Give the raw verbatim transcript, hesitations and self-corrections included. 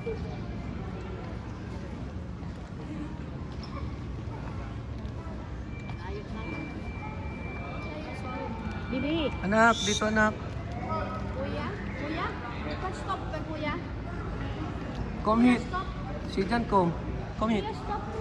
Bibi. Anak, dito anak. Kuya? Kuya? Pag-stop ka, kuya. Come here. Stop. Sit dyan, come. Come here. Kuya, stop.